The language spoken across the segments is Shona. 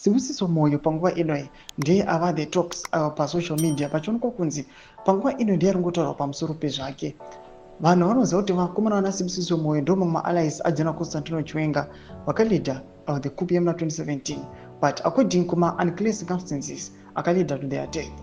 Sibusiso Moyo panguva ino ndiye ava the talks pasocial media, pachionekwa kunzi panguva ino ndiye ari kungotaurwa pamusoro pezvake. Vanhu vanoziva kuti vakomana vana Sibusiso Moyo ndo mamwe maallies aGeneral Constantino Chiwenga vakaleada the coup yemuna 2017, but according kuma unclear circumstances akaleada to their death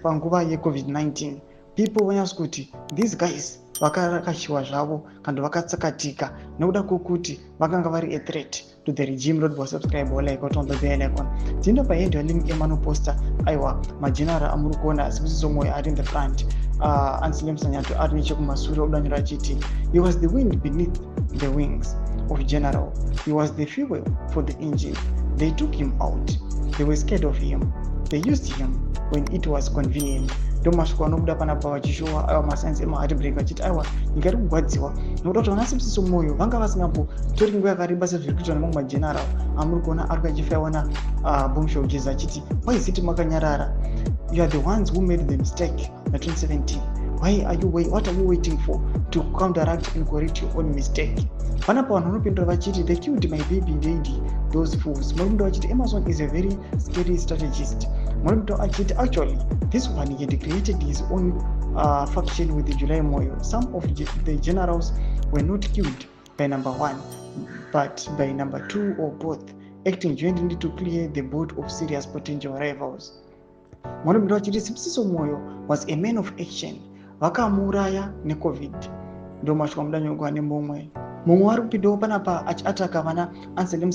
panguva yeCOVID-19. People vanyatso kuti these guys vakarakashiwa zvavo kana vakatsakatika nekuda kwokuti vakanga vari a threat to the regime. Don't subscribe or like on the bell icon. Tinoenda pahandle link emanoposta. Aiwa, mageneral amuri kuona, Sibusiso Moyo ari in the front, Anselem Sanyato ari nechekumasure. Odanyura achiti he was the wind beneath the wings of general. He was the fuel for the engine. They took him out. They were scared of him. They used him when it was convenient. Ndo mashoko anobuda panapa vachishowa, aiwa, masigns emaheartbreak, vachiti aiwa, nyika iri kugwadziwa nokuda kuti vana Sibusiso Moyo vanga vasingambotori nguva yakareba sezviri kuitwa nemamwe mageneral amuri kuona ari kuachifaiwa naBombshell Jez, achiti why is it makanyarara? You are the ones who made the mistake na2017. Why are you what are you waiting for to counteract and correct your own mistake? Panapa vanhu vanopindura vachiti they killed my baby daddy, those fools. Murikundo vachiti Amazon is a very scary strategist. Murikundo achiti actually this one, he had created his own faction with July Moyo. Some of the generals were not killed by number one but by number two or both, acting jointly to clear the board of serious potential rivals. Murikundo vachiti Sibusiso Moyo was a man of action, vakamuuraya neCOVID. Ndo mashoko amudanyogwa nemumwe. Mumwe ari kupindawo panapa achiataka vana Anselem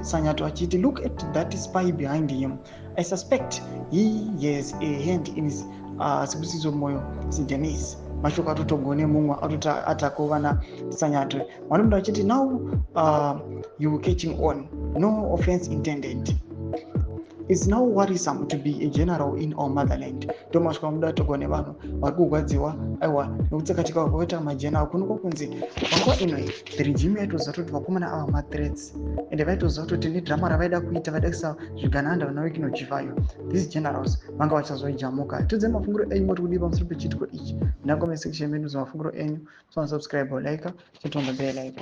Sanyato achiti look at that spy behind him. I suspect he has a hand in his Sibusiso Moyo demise. Mashoko atotogone mumwe atoatakawo vana Sanyato. Vanomuda vachiti now you catching on, no offense intended. It's now worrisome to be a general in our motherland. Ndo mashoko amuda togwa nevanhu vari kurwadziwa, aiwa, nekutsakatika kwakaita mageneral. Kunoka kunzi panguva ino the regime yaitoziva kuti vakomana ava mathreats, ende vaitoziva kuti nedrama ravaida kuita, vaida kuisa zvigananda vana Wicknell Chivayo, these generals vanga vachazoijamuka. Tiudzai mafungiro enyu, moti kudii pamusoro pechiitiko ichi? Ndangome section medu mafungiro enyu. Subscribe, like, chitomba bell icon.